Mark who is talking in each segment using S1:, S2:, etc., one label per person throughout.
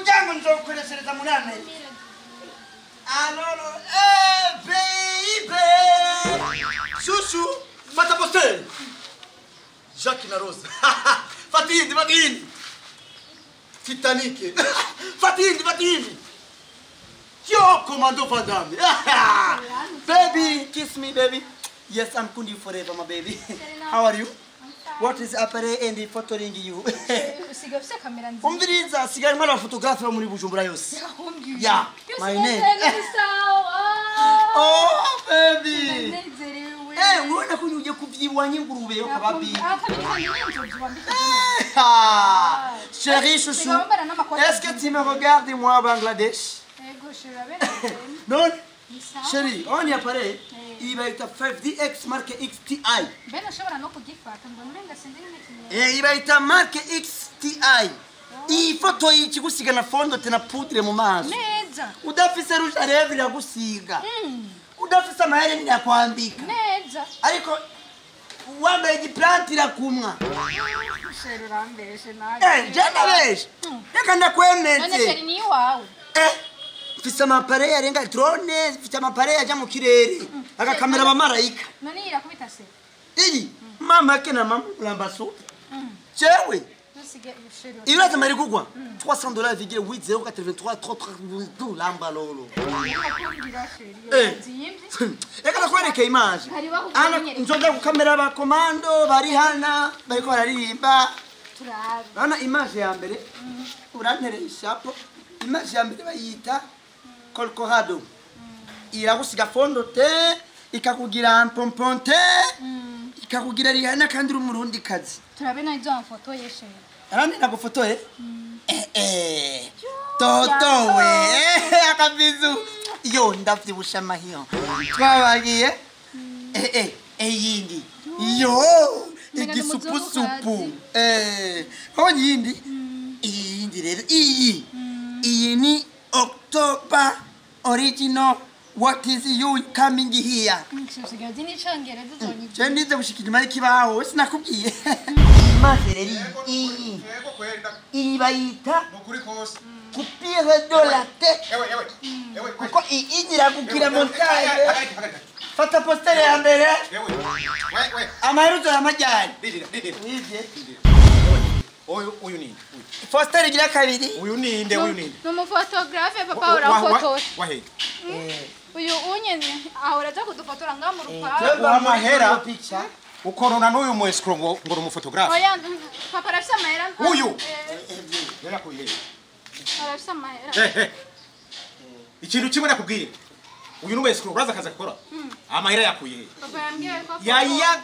S1: Umuryango nzokoreshereza muri Amerika. Alors, baby. Chouchou, fata poster. Jacques na Rose. Fatindi, fatindi. Titanic. Fatindi, fatindi. Yo, Commando Van Damme. Baby, kiss me, baby. Yes, I'm Kundi forever, my baby. How are you? What is appareil and photoing you?
S2: Usigaye ufise kamera nziza.
S1: Umviriza, sigaye mwana photographe muri Bujumbura yose. Yeah, my name. Oh, baby. Eh, ubona ko ugiye kuvyibwanya ingurube yo kababi. Chérie chouchou, est-ce que tu me regardes moi Bangladesh? Non? Chérie, on y apparaît. Il va être 5DX marque XTI.
S2: Ben ushobora no kugifata ngo nurenga sinzi n'ikintu.
S1: Eh, iba ita marque XTI. Iyi foto y'ikigusiga na fondo tena poudre mu maso.
S2: Neza.
S1: Udafise rouge à lèvres iragusiga. Udafise amahereni irakwambika.
S2: Neza.
S1: Ariko wambaye igiplante irakumwa.
S2: Chérie urambeshe nawe.
S1: Eh, je ndabeshe. Reka ndakwemeze.
S2: None chérie ni iwawe.
S1: Eh. Mfise amapareil arenga drone, mfise amapareil aja mu kirere. Agakamera abamarayika.
S2: None irakubita se.
S1: Iyi mama ke na mama urambaso. Jewe. Iraza mari kugwa $300 virgule 8083 33 lamba lolo. Eh. Reka nakwereke image. Ana nzoga ku kamera ba commando bari hana bariko bararirimba.
S2: Turabe.
S1: Bana image ya mbere. Urantereye ishapo. Image ya mbere bayita Colcorado. Iragusiga fondo te ikakugira pomponte ikakugira Rihanna kandi uri umurundi kazi.
S2: Turabe na izo foto ye chérie.
S1: Arani nagufotoye? Eh eh. Toto we. Akabizu. Yo ndavyibusha mahiyo. Twabagiye. Eh eh eyindi. Yo igisupusupu. Eh, aho yindi? Iyindi rero iyi. Iyi ni October original. What is you coming here?
S2: Usigaye uzi n'icongereza uzonyigisha.
S1: Je nize gushika inyuma y'ikibaho sinakubwiye. Maze rero iyi iyi bayita coupure de la tête. Kuko iyi irakugira montage. Fata postere ya mbere. Amaheruzo y'amajyane. Nivye.
S3: Uyu ni.
S1: Postere igira kabiri.
S3: Uyu ni nde uyu ni.
S2: Ni umufotografe papa urafotora.
S3: Wahe.
S2: Uyu unyene ahora aja kudufotora ngaha mu rupangu.
S3: Amahera ukorona n'uyu mu escrow ngo ngo umufotografe.
S2: Oya papa arafise amahera.
S3: Uyu. Yarakuye.
S2: Arafise amahera.
S3: Ikintu kimwe nakubwiye. Uyu ni escrow uraza akaza gukora. Amahera yakuye.
S2: Papa yambwiye ko
S3: yaya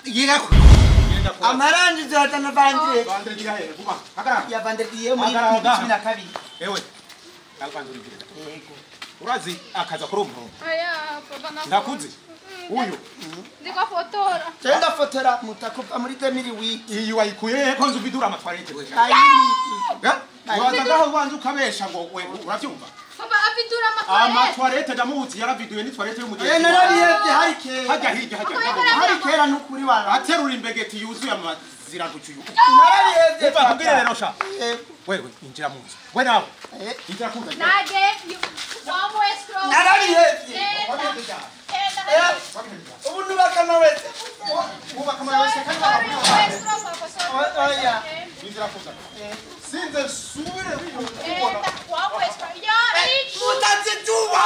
S3: yega.
S1: Amarangi zazana vandre.
S3: Vandre digahe guma. Hagarara.
S1: Ya vandre diye muri 12.
S3: Ewe. Albanzo digira. Yego. Urazi akaza kuri umuntu.
S2: Oya papa nakuzi.
S3: Ndakuzi. Uyu.
S2: Ndiko fotora.
S1: Cyenda fotora mutakupa muri 2008.
S3: Iyi wayikuye ko nzu bidura amatwarete we.
S1: Ayi.
S3: Uraza ngaho wanzu ukabesha ngo we uravyumva.
S2: Papa abitura amatwarete.
S3: Amatwarete ndamuzi yaraviduye ni twarete y'umugenzi.
S1: Eh narabihevye hari kera.
S3: Hajya hirya hajya.
S1: Hari kera nukuri wala.
S3: Aterura imbegeti yuzuye amazirantucu.
S1: Narabihevye.
S3: Uva kubwire rero sha. Wewe injira mu nzu. We nawe. Injira kuza.
S2: Nage wamwe escrow.
S1: Narabihevye. Ubu nubaka amawese.
S3: Ubaka amawese kandi
S1: oya.
S3: Injira kuza. Sinze subire kubona.
S2: Wamwe escrow. Ya
S1: mutazituwa.